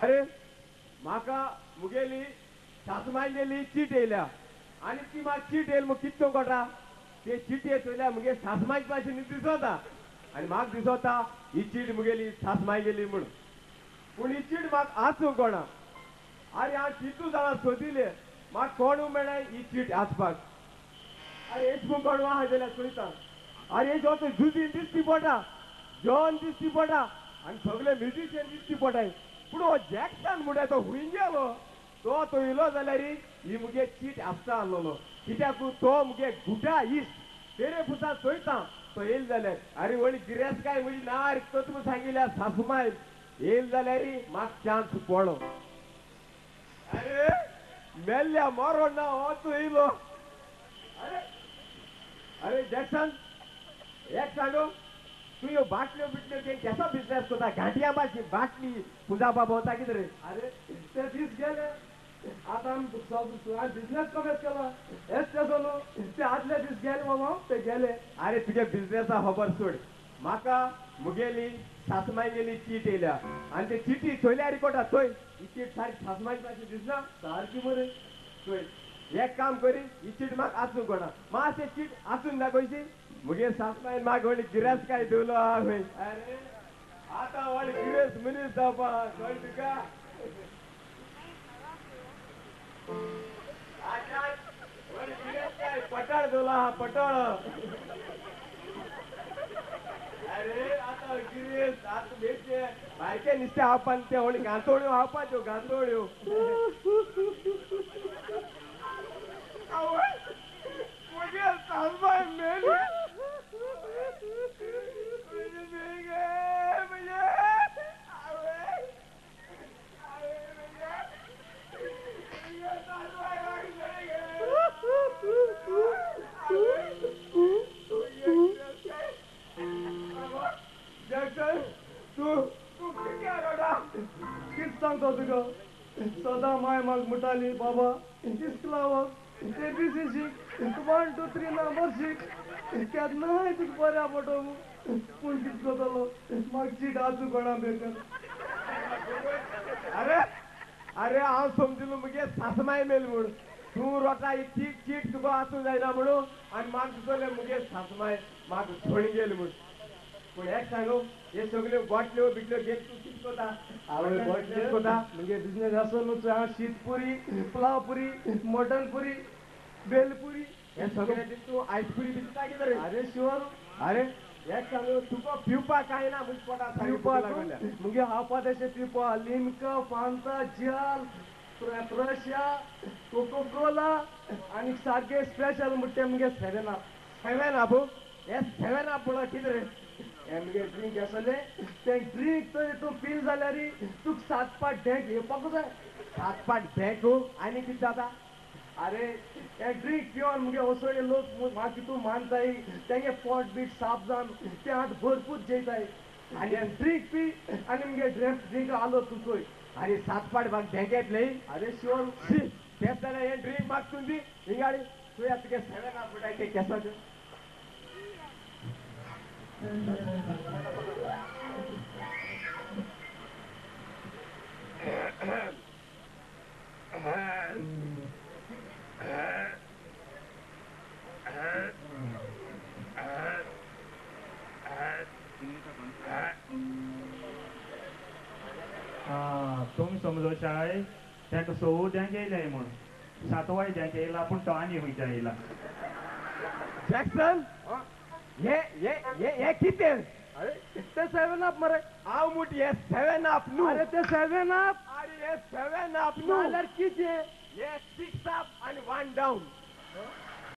अरे म्हाका मुगेली सासमायगेली चीट येयल्या आनी ती म्हाका चीट येयल मग कितको कोटा ते चिटये चोयल्या मुगे सासमाय भाशेन दिसता आनी म्हाका दिसता ही चीट मुगेली सासमाय गेली म्हूण. पूण ही चीट म्हाका आसूं कोणा. अरे हांव कितू जाणां सोदिले म्हाका कोण मेळ्ळाय ही चीट आसपाक. अरे हेच म्हूण कोण आहा जाल्यार चोयता. अरे हेच हो जुजीन दिसती पडटा, जॉन दिसती पडटा आनी सगळे म्युजिशियन दिसती पडटाय. पूण हो जॅक्सन म्हणटा तो हुंय गेलो? तो तो येयलो जाल्यार ही मुगे चीट आसता आसलेलो. कित्याक तो मुगे गुटा इश्ट तेरे पुसा चोयता तो येयल जाल्यार. अरे व्हडली गिरेस्तकाय म्हजी ना रे तत्व सांगिल्या सासमाय येयल जाल्यार म्हाका चान्स पडलो. अरे मेल्ल्या मरोण ना हो तूं येयलो. अरे अरे जॅक्सन एक सांगू तूं ह्यो बाटल्यो बिटल्यो घेवन केसो बिजनेस करता? घांटया भाशेन बाटली पुजा भोंवता कितें रे? अरे ते दीस गेले आतां आमी बिजनेस कमेच केला. हेच तेजो न्हू ते आदले दीस गेले बाबा ते गेले. अरे तुगे बिजनेसा खबर सोड. म्हाका मुगेली सासमायगेली चीट येयल्या आनी ते चिटी चोयल्या रिकोटा चोय ही चीट सारकी सासमाय भाशेन दिसना सारकी मरे. चोय एक काम करी ही चीट म्हाका आसूं कोणा मातशें चीट आसून दाखयशी. मुगे सासमायन म्हाका व्हडली गिरेस्तकाय दिवलो आहा. अरे आतां व्हडली गिरेस्त मनीस जावपा कळ्ळें तुका? पटाळ दिवलो आहा पटाळ. अरे आतां गिरेस्त आतां बेशे बारके नुस्तें हावपा ते व्हडली गांतोळ्यो हावपाच्यो गांतोळ्यो. आवय मुगे सासमाय मेली. जॅक्सन तूं तूं कित्याक रडटा? कितें सांगता तुका? सदां माय म्हाका म्हणटाली बाबा इस्कुला वच ए बी सी शीक 1 2 3 नंबर शीक केन्नाय तुका बऱ्या पडटलो. पूण कितें करतलो म्हाका चीट आसूं कोणा बेकार. अरे अरे हांव समजलो मुगे सासमाय मेल म्हूण. तूं रोटा ही चीट चीट तुका आसूं जायना म्हणून आनी म्हाका दिसलें मुगे सासमाय म्हाका सोडून गेली म्हूण. पूण एक सांगू हे सगल्यो बाटल्यो बिटल्यो घेवन तूं कितें करता? हांवें बिजनेस करता मुगे बिजनेस आसो न्हू. हांव शीत पुरी, पुलाव पुरी, मटन पुरी, बेल पुरी हे सगळे तूं आयस पुरी दिसता कितें रे? अरे शुअर. अरे एक सांगू तुका पिवपाक कांय ना म्हज्या पोटाक पिवपाक मुगे हावपा तशें पिवपा लिमका, फांता, जाल, प्रशा, कोको कोला आनी सारकें स्पेशल म्हणटा मुगे सेवन अप. Seven up? हे सेवन अप म्हणल्यार कितें रे? हे मुगे ड्रिंक आसलें तें ड्रिंक तरी तूं पील जाल्यार तुका 7 पाट धेंक येवपाकूच जाय. 7 पाट धेंक आनी कितें जाता? अरे हे ड्रिंक पिवन मुगे असोळे लोक म्हाका कितू मानताय तेंगे पोट बीट साफ जावन ते आतां भरपूर जेयताय. आनी ड्रिंक पी आनी मुगे ड्रिंक आलो तूं चोय. आनी 7 पाट म्हाका धेंक येतले? अरे शुअर. शी तेंच जाल्यार हें ड्रिंक म्हाका तूं दी हिंगाडी चोया तुगे 7 अप म्हणटाय तें केसो. तुमी समजोशाय ताका 6 धेंक येयल्याय म्हूण 7वाय धेंक येयला पूण तो आनी खंयच्या येयला. जॅक्सन हे हे हे हे कितें? अरे ते 7 अप मरे. हांव म्हूट हे 7 अप न्हू. अरे ते 7 अप. अरे हे 7 अप न्हू जाल्यार कितें? हे 6 अप आनी 1 डावन.